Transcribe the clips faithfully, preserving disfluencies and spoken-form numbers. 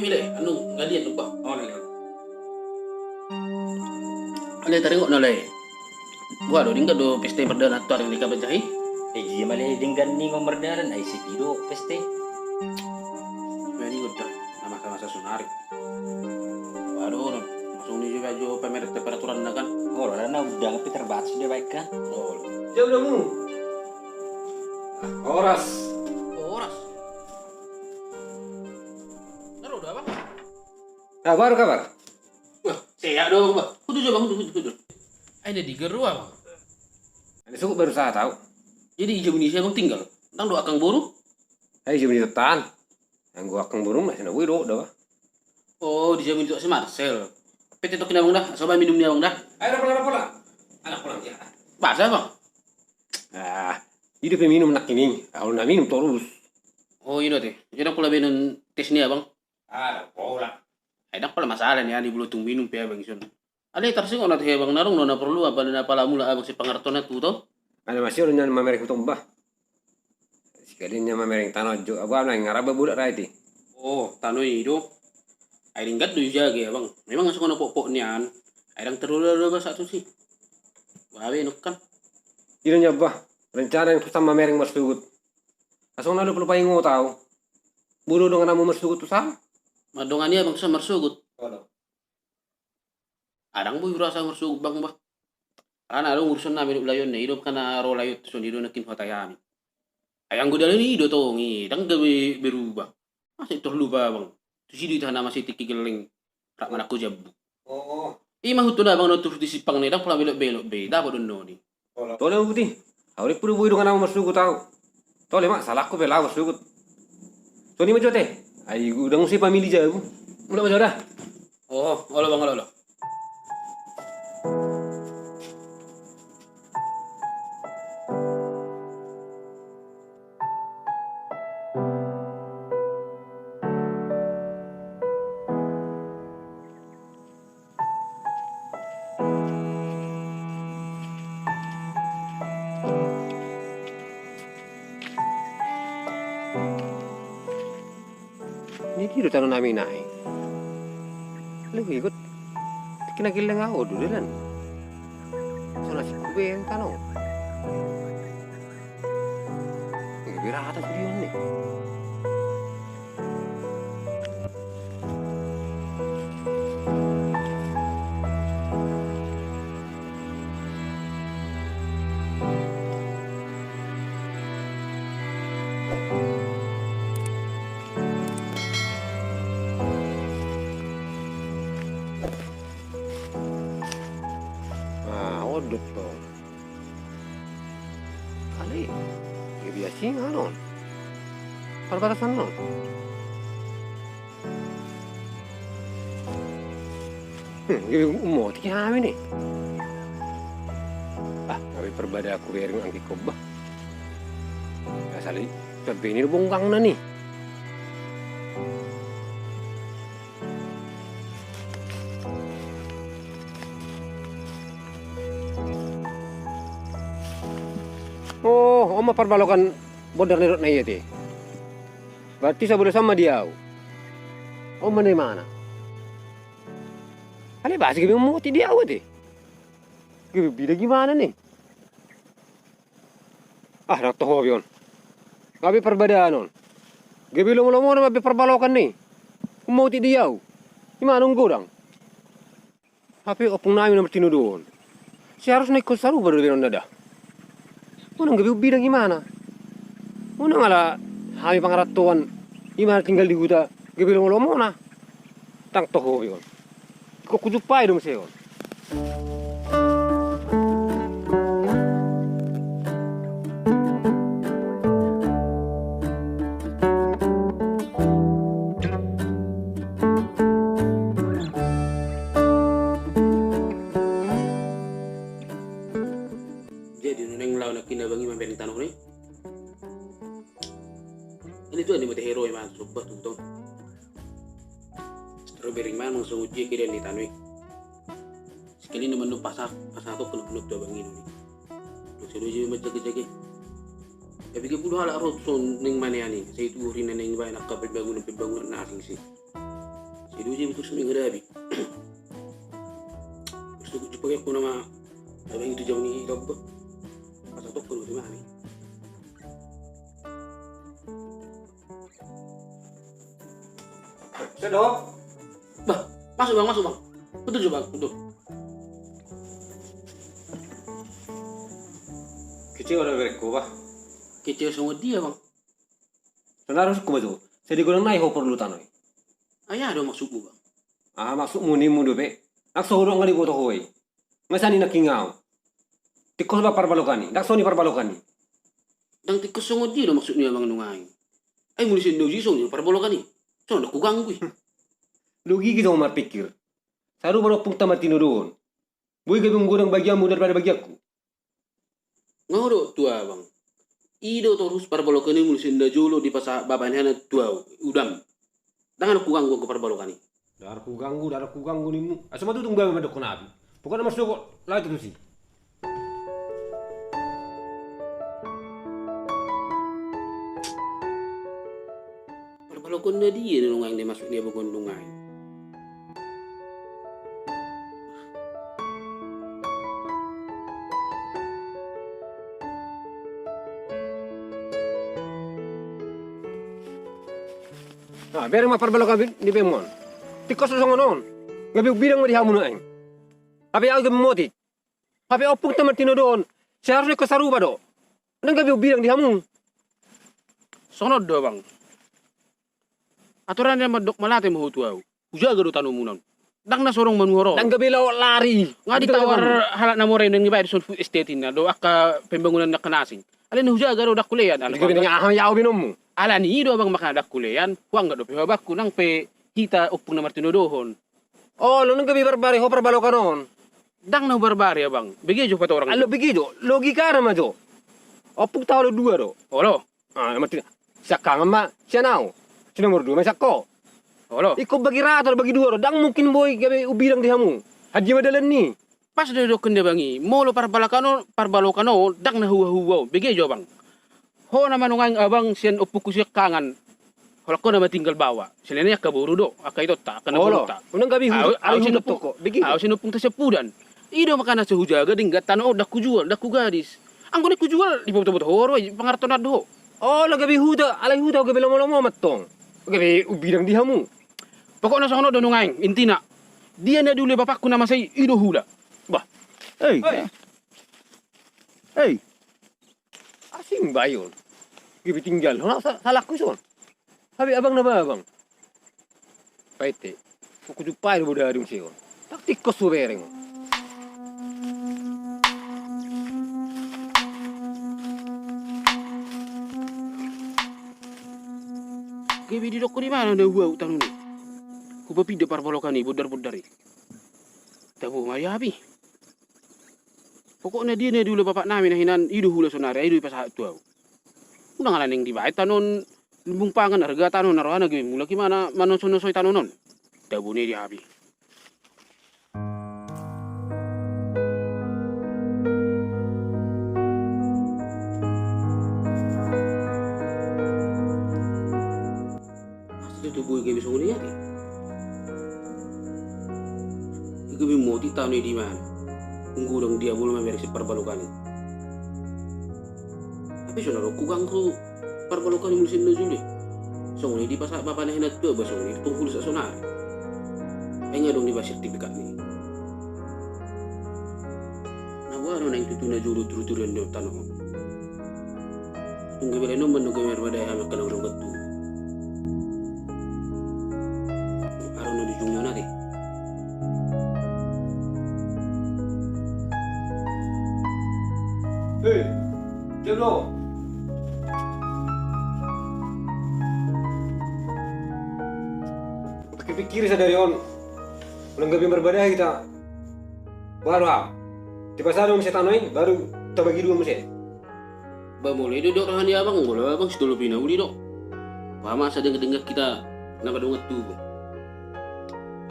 Ile, anu, galian lupa. Oh, galian. Ale, taringot na, ale. Buha do, denggan do pesta mardalan tu ari ni kabajahi. Eh, iya male denggan ni mardalan, ai sepi do pesta. Mending udah, na masa-masa sonari. Waduh, langsung ni juga jo pamer peraturan na kan. Oh, lah na udah, tapi terbatas dia baik kan. Oh. Jauh dah mu. Horas. Horas. Naro do abang. Kabar, kabar. Wah, sehat do abang. Hudur jo abang, hudur, hudur, hudur. Ai na di geru abang. Ai na suku baru saya tahu. Jadi i jabu ni ise abang tinggal? Ndang do angkang boru? Ai i jabu ni tutan. Anggo angkang boru masih na boi do, da. Oh, di jabu ni tutan si Marcel. Pete tokin abang da, soba minum ni abang da. Ayo, pola, pola. Anak pola dia. Bahasa abang. Ah, i do pe minum nangkining. Au na minum torus. Oh, i do te. Jadi pola minum tes ni abang. Ah, pola. Ai ndang pola masalah ni, ani bulu tung minum pe abang ison. Ale, tarsingot na tu abang, na adong do na porlu apa na pala mula abang si pangartona tu to? Ada masih orang yang mamereng hutomba. Sekalian yang mamereng tano jo, abang na ngaraba budak rai ti. Oh, tano i do. Ai denggan do i jaga abang. Memang songon na pokpok nian. Ai ndang terlalu ada bahasa tu si. Babe nukkan. Ida nya bah, rencana yang susah mamereng marsugut. Asong na do perlu paingot au. Bodo dongan amu marsugut tu saham. Madongan ia bangsa marsugut. Adang boi rasa marsugut bang bah. Alana adong urusan nami dohot layon na i do, kana ro layon tu son i do nangkin huhatai hami. Ai anggo dalan i do tong i, ndang gabe berubah. Masa i torlupa bang. Tu si do ita na masa i tingki gelleng. Rap manangko jambu. Oh. Ima hutu na bang na turus di simpang na i ndang pola belok-belok be, dapot do noni. Tole ma buti. Au rek pudu boi dongan amu marsugut au. Tole ma salahku pe laho marsugut. Soni ma jote. Ai udang usi pamili jabu. Mulak ma jauh da. Oh, olo bang, olo, olo. Nidi do tano nami nai. Lu ikut. Kena gelleng au do dalan. Sana si kuben tano. Gabe rata sudion ni. Ah, odot do. Kali, ya biasa anu. Perbatasan no. Hmm, gabe ummotik hami ni. Ah, gabe perbada aku bering angki kobah. Asal i, tapi ini bongkang na ni. Oh, on ma parbalokan bondar na dok na i ate. Berarti sabola sama di au. On ma na imana. Ale basi gabe ummotik di au ate. Gabe bida gimana ni? Ah, ndang toho be on. Gabe perbadaan on. Gabe lomo-lomo na gabe perbalokan ni. Ummotik di au. Imana on godang. Hape ompung nami na martinodohon. Seharusna ingkon sarupa do be on da. Unang gabe umbidang imana. Unang ala hami pangarantoan imana tinggal di huta gabe lomo-lomona. Ndang toho be on. Ingkon hujumpai do muse on. Jadi nuneng laho nangkin abang i mamereng tano i. Ini tu ani mate hero i ma sobat tu tong. Strawberry ma mang songon dia kira ni tano i. Sekali na mandok pasak, pasak tu kena kena tu abang i. Dua sado jadi macam jaga-jaga. Tapi ke puluh halak rot son neng mane ani. Saya tu urina neng bae nak kapal bangunan pembangunan na asing sih. Jadi uji betul suming ada abi. Terus tu jumpa aku nama abang itu jam ni toba. Masa tok kena tu mami. Sedo. Bah, masuk bang, masuk bang. Betul jo bang, betul. Kecewa do berengku bah. Kecewa songon dia bang. Sonari husungkun ma jo. Sai di godang nai ho porlu tano i. Ai aha do maksudmu bang? Aha maksudmu nimmu dope. Nang so hudok nga diboto ho i. Nga sani nangkin au. Tingkos ba parbalokan i. Ndang songon i parbalokan i. Ndang tingkos songon dia do maksudmu abang nuaeng. Ai muli sian na uji songon i parbalokan i. Songon ndang huganggu i. Logika jo marpikir. Sarupa do ompungta martinodohon. Boi gabe manggodang bagianmu daripada bagianku. Nga hudok tu abang. I do torus parbalokan i muli sian na jolo dipasahat bapa ni hana tu au. Udam. Ndang adong huganggu anggo parbalokan i. Ndang adong huganggu, ndang adong huganggu nimmu. Asa ma tutung baba mandokkon abi. Pokokna marsogok laho tusi. Parbalokan na dia do nuaeng na masuk ni abang on nuaeng. Nah, bereng ma parbalokan ni bemon. Tingkos songon on. Gabe umbidang ma di hamu nuaeng. Hape au gabe motik. Hape ompungta martinodohon. Seharusna ingkon sarupa do. Ndang gabe umbidang di hamu. Songon on do abang. Aturan na mandok mauliate ma ho tu au. Hujaga do tanomuna on. Ndang na so adong manuhor on. Ndang gabe laho lari. Nga ditawar halak na mora i nang dibaen dison food estate inna do angka pembangunan ni angka na asing. Alai na hujaga do ndang hulean. Alani i do abang makana ndang hulean. Huanggap dope ho abangku nang pe hita ompung na martinodohon. Olo, nunga gabe barbari ho parbalokan on. Ndang na hubarbari abang. Bege jo patorang. Olo bege jo. Logikana ma jo. Ompungta olo dua do. Olo. Ah, martina. Siangkangan ma sian au. Si nomor dua ma sian ho. Olo. Ingkon bagi rata do, bagi dua do. Ndang mungkin boi gabe umbidang di hamu. Handia ma dalan ni. Pas do didokkon ni abang i, molo parbalokan on, parbalokan on ndang na huahua on, bege jo abang. Ho nama nuaeng abang sian ompungku siangkangan. Holan ho nama tinggal baoa. Sian i angka boru do, angka itonta, angka na borunta. Unang gabe hutu, au sian ompungta siampudan. I do makana so hujaga denggan tano on, ndang hujual, ndang hugadis. Anggo na hujual, dibotoboto ho ro i, pangartonan do ho. Olo gabe huta, alai huta gabe lomolomo mantong. Gabe umbidang di hamu. Pokokna songon on do nuaeng, intina. Dia na diule bapakku na masa i, i do hula. Bah. Ei. Ei. Asing bayon. Gabe tinggal. Hona salakku son. Hape abang na ba abang. Paite. Kujumpai do bodari muse on. Taktik kos so bereng. Gabe didokkon i mana na huaut tano i. Hupapinda parbalokan i bondar-bondar i. Tabo ma i api. Pokokna dia na diula bapaknami na hinan i do hula sonari, ai do dipasahat tu au. Unang ala naeng dibaen tano on lumbung pangan, arga tano na rohana gabe mulak i mana manosonosoi tano on. Tabo ni di api. Pasti tu boi gabe songon i ate. I gabe moti tano i di mana. Nggodang dia bolo mamereng si parbalokan i. Tapi sonari huganggu parbalokan i muse na jolo. Songon i dipasahat bapa na hinan tu au ba songon i tong hula sonari. Ai nga adong dibaen sertifikat ni. Na boha do naeng tutu na jolo turuturuan ni tano on. Tung gabe lain on mandok gabe marbadai hami angka na hudok tu. Aro na di ujungna on ate. Hei, diam lo. Pikir-pikir sadari on. Unang gabe marbadai hita. Baru am. Dipasada muse tano i, baru tabagi dua muse. Ba molo i do dok roha ni abang, molo abang sitolopi na uli do. Boha ma asa denggan-denggan hita na madongan tubu.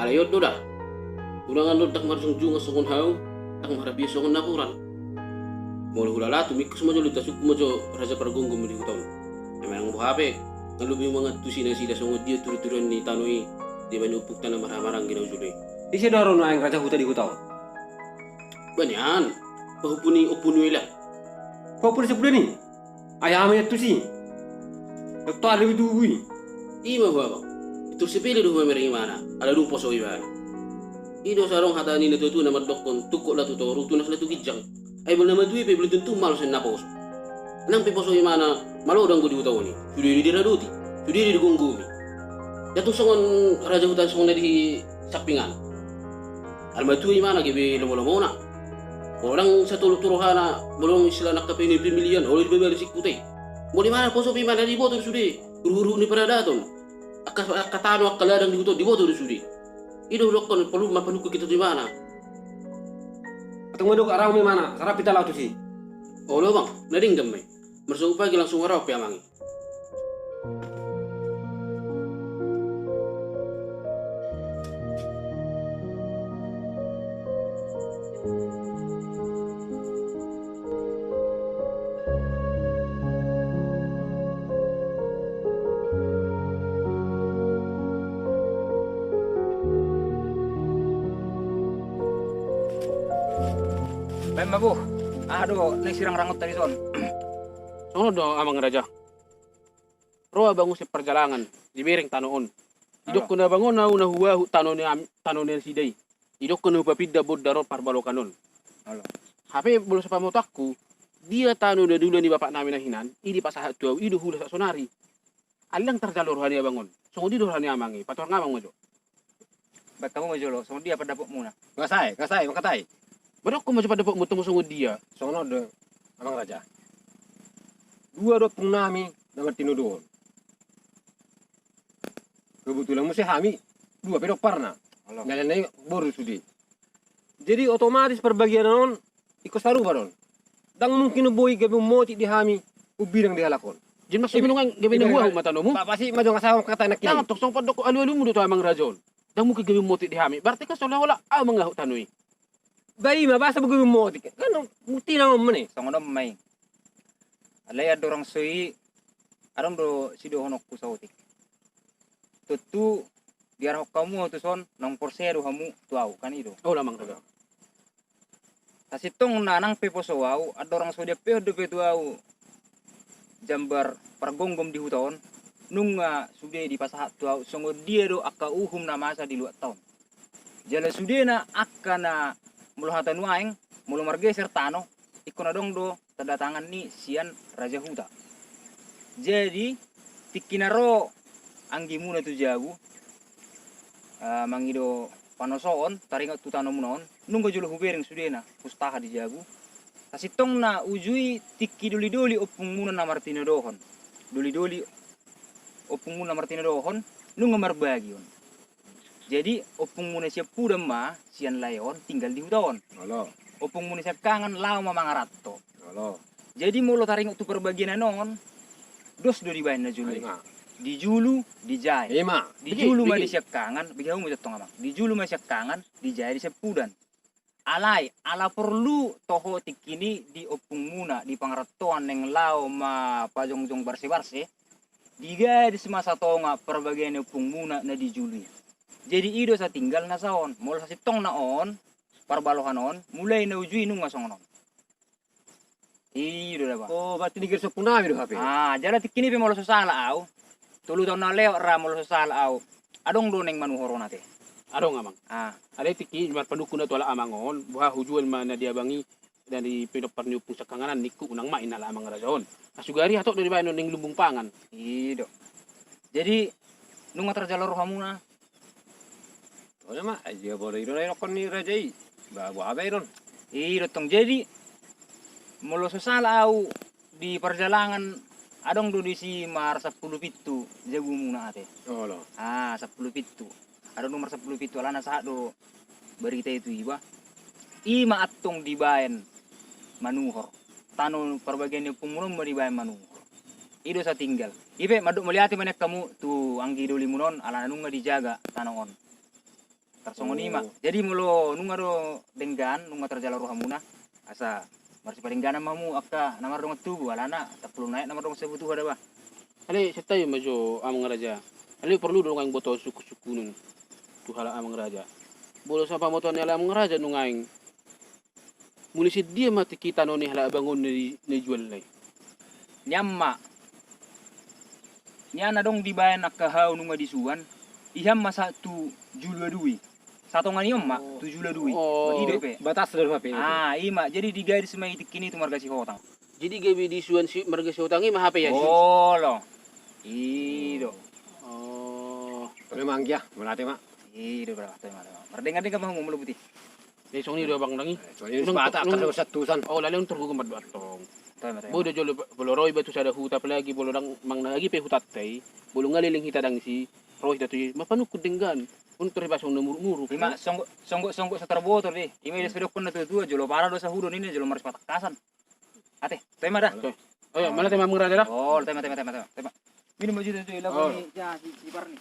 Alai on do da. Unang annon ndang marjungjungan songon hau, ndang marapia songon napuran. Molo hulala tumingkos ma jolo, tasungkun ma jo raja pargomgom di huta on. Ai manang boha pe, nga lobi mangantusi nasida songon dia turuturuan ni tano i. Dia bani ompungta na marhahamaranggi na hujolo i. Ise do ro nuaeng raja huta di huta on? Banian, pahompu ni ompu ni Wela. Pahompu ni Sapudan i? Ai aha ma ia tusi? Doktor ada di tubuh i. Ima huabang. Itu sepele do huamereng imana, ala dung poso imana. I do sadong hata ni natuatua na mandokkon, tungkot la tu toru, tunas la tu ginjang. Ai molo na matua i pe belum tentu malo sian na poso. Nang pe poso imana, malo do anggo di huta on i. Sude do diradoti, sude do digomgomi. Ndang tung songon raja huta songon na di sampingan. Ala matua imana gabe lomolomona. Molo ndang satolop tu rohana, molo ndang istilah angka pe ni pemilihan, olo dibabalu singkuta i. Molo imana poso pe imana diboto do sude, huruhuru ni paradaton. Angka, angka tano, angka ladang di huta on diboto do sude. I do hudokkon porlu ma panungkun hita tu imana. Antong mandok arau ma imana, sarapi ta laho tusi. Olo bang, na denggan ma i. Marsogot pagi langsung arau pe amang i. Baen ma boh, aha do naeng sirangrangonta dison? Songon on do amang raja. Ro abang on sian parjalangan, dibereng tano on. Didokkon abang on au na huahut tano ni am-, tano ni nasida i. Didokkon na hupapinda bonda ro parbalokan on. Hape molo sapamotoanku, dia tano na niula ni bapaknami na hinan i dipasahat tu au, i do huula saonari. Alai ndang tarjalo roha ni abang on. Songon dia do roha ni amang i, patuhor ngamang ma jo. Baen hamu ma jolo, songon dia pandapotmuna? Nga sae, nga sae, mangkatai. Baen hamu ma jo pandapotmu, tong songon dia? Songon on do amang raja. Dua do ompungnami na martinodohon. Kebetulan muse hami dua pe do omparna. Nyalana i boru sude. Jadi otomatis parbagianan on ingkon sarupa do on. Ndang mungkin boi gabe umotik di hami umbirang di halak on. Jadi maksudmu nunga gabe na huahut ma tanomu? Pasti ma jo nga sae mangkatai nangkin. Ndang tong songon pandok alualunmu do tu amang raja on. Ndang mungkin gabe umotik di hami. Berarti kan seolah-olah au mangahut tano i. Ba i ma, boasa boi gabe umotik? Kan buktina on ma i. Songon on ma i. Alai andorang so i, adong do sidohononku saotik. Tontu diarahon hamu au tuson, naung porsea do hamu tu au, kan i do. Olo amang raja. Sasintongna nang pe poso au, andorang so diampehon dope tu au jambar pargomgom di huta on, nunga sude dipasahat tu au songon dia do angka uhum na masa di luatta on. Jala sudena angka na molo hata nuaeng, molo margeser tano, ingkon adong do tanda tangan ni sian raja huta. Jadi tingki na ro anggimuna tu jabu, eh, mangido panosoon taringot tu tanomuna on, nunga jolo hubereng sudena, hustaha di jabu. Sasintongna uju i tingki dolidoli ompungmuna na martinodohon. Dolidoli ompungmuna na martinodohon, nunga marbagi on. Jadi ompungmuna sian Pudan ma, sian lae on, tinggal di huta on. Ompungmuna siangkangan laho ma mangaranto. Jadi molo taringot tu parbagianan on, dos do dibaen na jolo i. Dijulu, dijae. Dijulu ma di siangkangan, bege hamu ma jo tong amang. Dijulu ma siangkangan, dijae di sian Pudan. Alai ala porlu toho tingki i di ompungmuna di pangarantoan naeng laho ma pajongjong barsebarse, digadis ma satonga parbagian ni ompungmuna na dijulu i. Jadi i do satinggal na saon, molo sasintongna on, parbalohan on, mulai na uju i nunga songon on. I do daba. O, berarti digadis ompung nami do hape. Ah, jala tingki i pe molo so sala au, tolu taon na lewat ra molo so sala au, adong do naeng manuhor on ate? Adong amang. Ah. Alai tingki i marpanungkun au tu halak amang on, boha hujual ma na di abang i, na di pinompar ni ompung siangkangan an ningku, unang ma inna halak amang raja on. Nasugari hatop do dibaen on naeng lumbung pangan. I do. Jadi nunga tarjalo rohamuna? Olo ma, ai dia bolo i do na idokkon ni raja i. Ba boha baen on? I do tong. Jadi molo so sala au di parjalangan, adong do disi mar sampulu pitu jabumuna ate. Olo. Ah, sampulu pitu. Adong do mar sampulu pitu, alana sahat do barita i tu iba. I ma antong dibaen manuhor. Tano parbagian ni ompungmuna on ma dibaen manuhor. I do satinggal. I pe mandok mauliate ma nian hamu tu anggi dolimuna on, alana nunga dijaga tano on. Tarsongon i ma. Jadi molo nunga do denggan, nunga tarjalo rohamuna, asa marsipadengganan ma hamu angka na mardongan tubu, alana tampulon aek na mardongan sabutuha daba. Alai santabi ma jo amang raja. Alai porlu do nuaeng botohon sungkunsungkunon. tu halak amang raja. Molo sapamotoan ni halak amang raja nuaeng, muli sian dia ma tingki tano ni halak abang on na di, na dijualna i? Nian ma. Nian adong dibaen angka hau nunga disuan, ihan ma sahat tu julu adui. Satonga ni on ma, oh, tu julu adui. Oh. I dope. Batas do ma pe. Ah, i ma. Jadi digadis ma i tingki i tu marga Sihotang. Jadi gabe disuan si marga Sihotang i ma hape ya? Olo. I do. Oh. Olo ma anggia, mauliate ma. I do, bro. Mardenggan-denggan ma hamu molo boti. Eh, songon i do abang nang i. Eh, songon i do. Unang, Batak, unang, kada usah tusan. Oh, lale unang tergugum do antong. Boi do jolo, molo ro iba tu sada huta, apalagi molo ndang manang na agi pe hutanta i, molo nga leleng hita ndang isi, ro hita tu i, ma panungkun denggan. Unang tor iba songon na muruk-muruk. I ma, songgop, songgop, songgop so tarbotor be. I ma didokkon na tua-tua, jolo para do sahudo ninna, jolo marus patangkasan. Ate, toe ma da. Oke. Oh ya, mauliate ma amang raja da. Oh, toe ma, toe ma, toe ma, toe ma. Minum ma jo, toe, toe, lagu ni, ja, si, si Barni.